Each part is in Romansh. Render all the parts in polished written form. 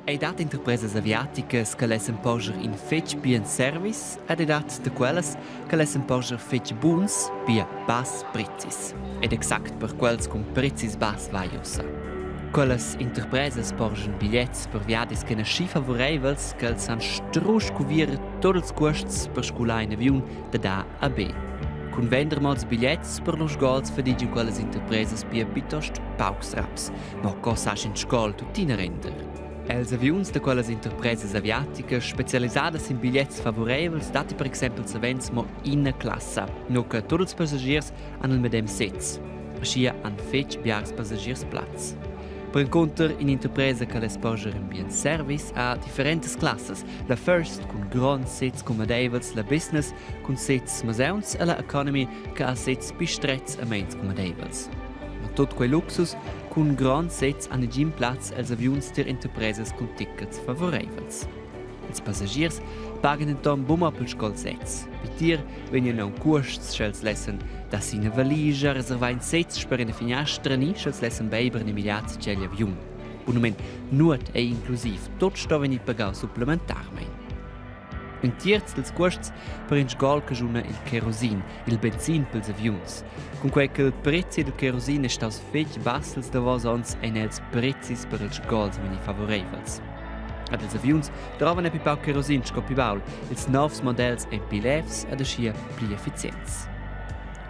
Ei dat interpresas aviaticas che lessen porscher in fetg bien service ed ei dat da quellas che lessen porscher fetg buns, pia bass prezis. Ed exact per quels cun prezis bass vai ussa. Quellas interpresas porschen bigliets per viadis che aschi favoreivels ch'els san strusch cuvrir tut ils cuosts per sgular in aviun da A a B. Cun vender mo ils bigliets per lur sgols fadigian quellas interpresas pia piuttost paucs raps. Mo co sa sch'in sgol tuttina render? Els aviuns da quellas interpresas aviaticas specialisadas in bigliets favoreivels datti per exempel savens mo ina classa, nua che tut ils passagiers han il medem sez. Aschia han fetg biars passagiers plaz. Perencunter in'interpresa che less porscher in bien service ha differentas classas, la First cun gronds sezs cumadeivels, la Business cun sezs maseuns e la Economy che ha sezs pli strets e meins cumadeivels. Ma tut quei luxus cun gronds sezs han negin plaz els aviuns tier interpresas cun tickets favoreivels. Ils passagiers pagan denton buca pel sgol sez. Vitier vegnan aunc cuosts, sch'els lessen dar si ina valigia, reservar in sez sper ina finiastra ni sch'els lessen beiber in migliaz igl aviun. Bunamein nuot ei inclusiv, tot sto vegnir pagau supplementarmein. In tierz dils cuosts per in sgol caschuna il kerosin, il benzin pils aviuns. Cunquei ch'il prezi dil kerosin è staus fetg bass ils davos onns ein els prezis per ils sgols vegni favoreivels. Ad ils aviuns drovan epi pauc kerosin sco pli baul, ils novs models ein pli levs ed aschia pli efficients.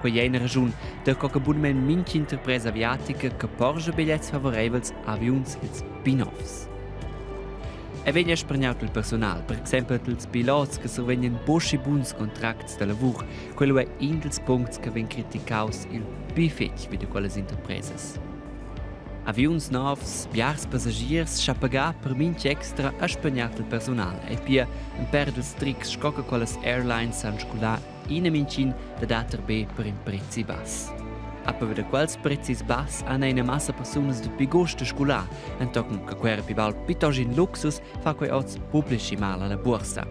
Quei ei ina raschun daco che bunamein mintga interpresa aviatica che porscha bigliets favoreivels ha aviuns ils pli novs. E vegn er spargnau il personal, per exempel ils pilots che survegnan buca buns contracts da lavur. Quello è in dils puncts che vegn criticaus il pli fetg vi da quellas interpresas. Aviuns novs, biars passagiers scha pagar per mintg extra ha spagnat il personal e pia in per dils trics sco che quellas airlines han sculà ina mintgin da dater be per in prezi bass. A pervi da quels prezis bass han ina massa persunas dapi gust da sgular, entochen che quei era pli baul plitost in luxus, fa quei oz publici mal alla bursa.